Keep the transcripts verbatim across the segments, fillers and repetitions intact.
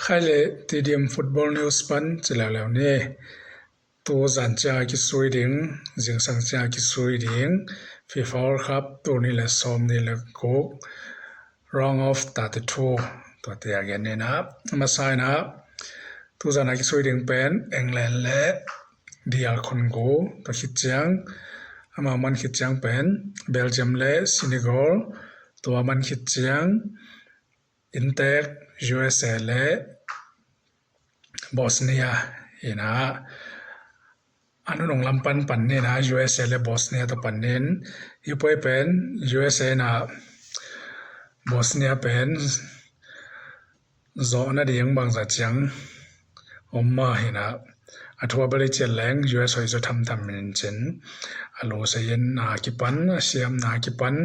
Khai le T D M Football News pan ci leuleu ni. Tu zan ciang a kisui ding, zingsang ciang a kisui ding, FIFA World Cup tul nih le sawm nih le guk, round of thirty-two, tua te a gen ni na. A masa in ah, tu zan a kisui ding pen England le D R Congo, tua khit ciang, amau man khit ciang pen Belgium le Senegal, tua man khit ciang inntek U S A le Bosnia hi na. A nunung lam pan pan ni na, U S A le Bosnia tawh pan ni. Hih puai pen U S A na Bosnia pen zawh nading bangzah ciang om maw hi na. A thu a bel i cian leng U S hoih zaw thamtham in cin, a lusei in na kipan, a siam na kipan,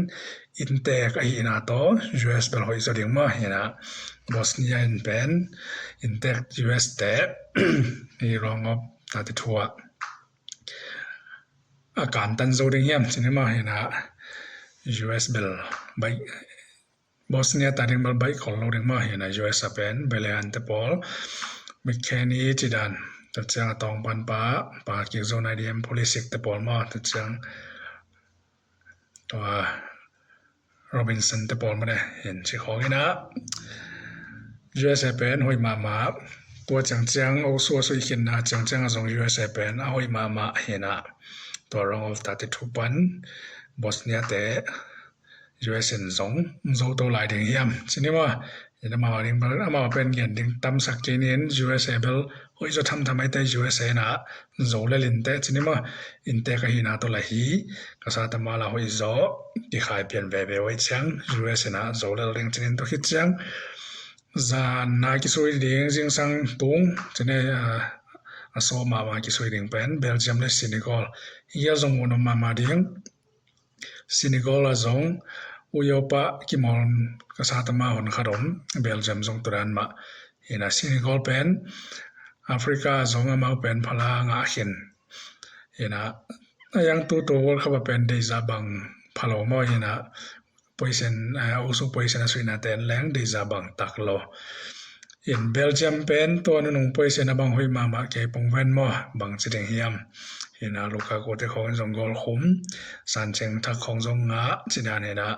inntek ahihna tawh U S bel hoih zaw ding maw hi na. Bosnia in pen inntek U S te hi round of thirty-two ah a kantan zo ding hiam cin hi maw hi na. U S bel baih, Bosnia ta ding bel baih khol lo ding maw hi na. U S a pen Bellerin te pawl, McKennie ci dan, tua ciang a tawng pan pa, pa kik zo nai ding Pulisic te pawl maw, tua ciang tua Robinson te pawl maw de, hin ci khawng hi na. U S A pen hoih mahmah, tua ciang ciang, osu a sui khinna ciang ciang a zong U S A pen a hoih mahmah hi na. Tua round of thirty-two pan Bosnia te U S in zong zo to lai ding hiam cin hi maw. Hi na, amau ding bel, amau pen gen ding tamsak kei ni in, U S A bel hoih zaw thamtham ahih teh U S A na zo lel in teh cin hi maw. Inntek ahihna tawh lah hi, ka sa ta mah lah hoih zaw kikhai pian veve uh ahih ciang U S na zo lel ding cin in, tua khit ciang zan a kisui ding, zingsang tung cin hi, a, a sawt mahmah kisui ding pen Belgium le Senegal. Hih a zong mun om mahmah ding. Senegal a zong uyopa kimawl ka sa ta mah hun khat om, Belgium zong tua dan mah hi na. Senegal pen Africa a zong amau pen phala ngah khin hi na. A yang tutu World Cup a pen deihzah bang pha lo maw hi na. Position, eh, osu position a suihna ten leng deihzah bang tak lo. In Belgium pen tua nunung position a bang hoih mahmah kei pong ven maw, bang ci ding hiam. Hi na, Lukaku te khawng in zong goal khum, San Cheng Thak khawng zong ngah ci dan hi na.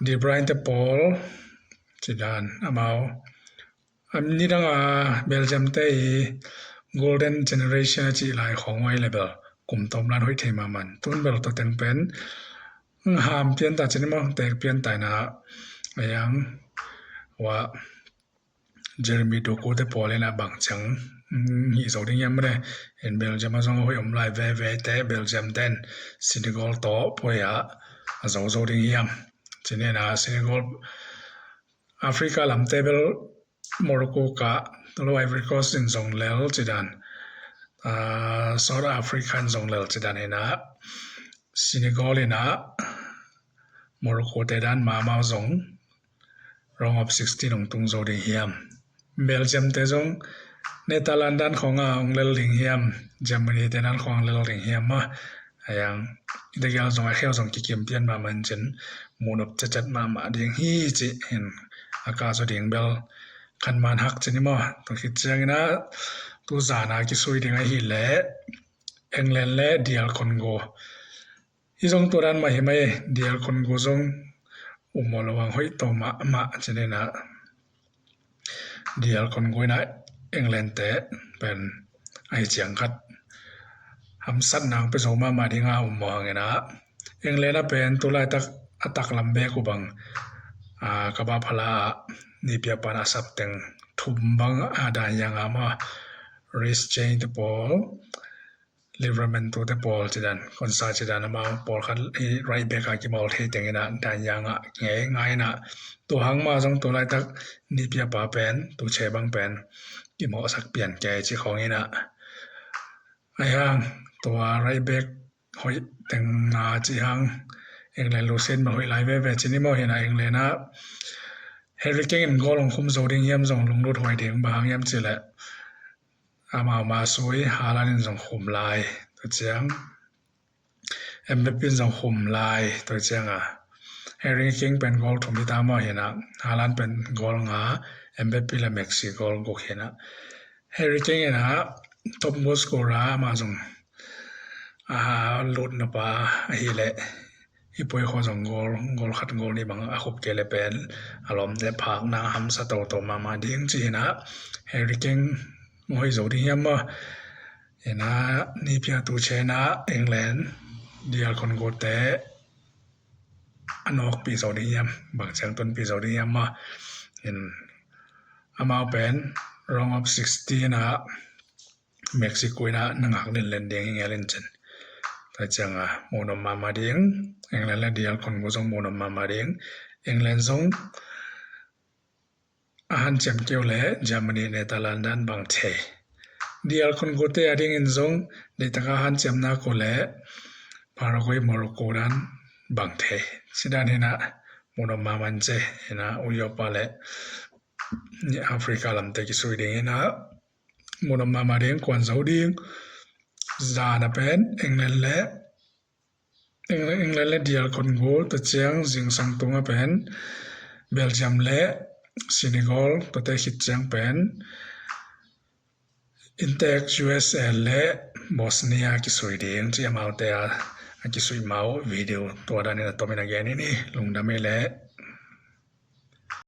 De Bruyne te pawl ci dan, amau a nidang a Belgium te i golden generation a cih lai khawng uh ahih leh bel kum tawm lan hoih thei mahmah in, tun bel tua teng pen ham pian ta cin hi maw, tek pian ta hi na. A yang ua Jeremy Doku te pawl in a bang ciang, mm, hih zo ding hiam maw de. In Belgium a zong a hoih om lai veve teh, Belgium ten Senegal tawh puai a a zo zo ding hiam cin hi na. Senegal Africa lam te bel Morocco kah, tua lo Ivory Coast in zong lel ci dan, ah, South Africa in zong lel ci dan hi na. Senegal in a Morocco te dan mah amau zong round of sixteen hong tung zo ding hiam. Belgium te zong Netherlands dan khawng a hong lel ding hiam, Germany te dan khawng a hong lel ding hiam maw. A yang i te gial zong a kheu zong kikim pian mahmah in cin, mun up cacet mahmah ding hi ci hin, a ka zaw ding bel khan man hak cin hi maw. Tua khit ciang in a, tu zan a kisui ding ahih leh England le D R Congo. Hi zong tua dan mah hi mai, D R Congo zong um maw lo ang hoih to mahmah cin hi na. D R Congo in a England te pen ahi ciang khat hamsat nang pe zo mahmah ding a um maw hang in a. England a pen tu laitak a taklam bek uh bang, a, ka ba phala a nipi a pan a sap teng thum bang a dan yang a maw, Reece James te pawl, Livramento te pawl ci dan, Konsa ci dan, amau pawlkhat hi right back a kimawl thei teng in a dan yang a ngei ngai in a. Tua hang mah zong tu laitak nipi a pa pen, tu che bang pen kimawhsak pian kei ci khawng hi na. Ahi hang tua right back hoih teng na ci hang, England lusen mah hoih lai veve cin hi maw hi na. England a Harry Kane in goal hong khum zo ding hiam zong lunglut huai ding, bang hang hiam cih leh amau ma sui Haaland in zong khum lai, tua ciang Mbappe in zong khum lai, tua ciang a Harry Kane pen goal thum hi ta maw hi na, Haaland pen goal nga, Mbappe le Messi goal guk hi na. Harry Kane in a top goal scorer amah zong a lutna pa ahih leh hih poi khawng zong goal, goal khat goal nih bang a khup kei leh pen a lawmte phakna hamsa toto mahmah ding ci hi na. Harry Kane hoih zo ding hiam maw? Hi na, ni piatu cih na England, D R Congo te a nawkpih zo ding hiam, bang ciang tunpih zo ding hiam maw? In amau pen round of sixteen ah Mexico in a na ngak lenlen ding hi ngel in cin. Tua ciang a muhnop mahmah ding, England le D R Congo zong muhnop mahmah ding. England zong a hanciam kei uh leh Germany, Netherlands dan bang thei. D R Congo te a dingin zong deihtak a hanciam nak uh leh Paraguay, Morocco dan bang thei. Ci dan hi na, muhnop mahmah in ci hi na, Europe le Africa lamte kisui ding hi na, muhnop mahmah ding, kuan zo ding. Zan a pen England le England, England le D R Congo, tua ciang zingsang tung a pen Belgium le Senegal, tuate khit ciang pen inntek U S A le Bosnia kisui ding ci, amaute a, a kisui ma uh video tua dan in a tom in a gen in hi. Lungdam hi leh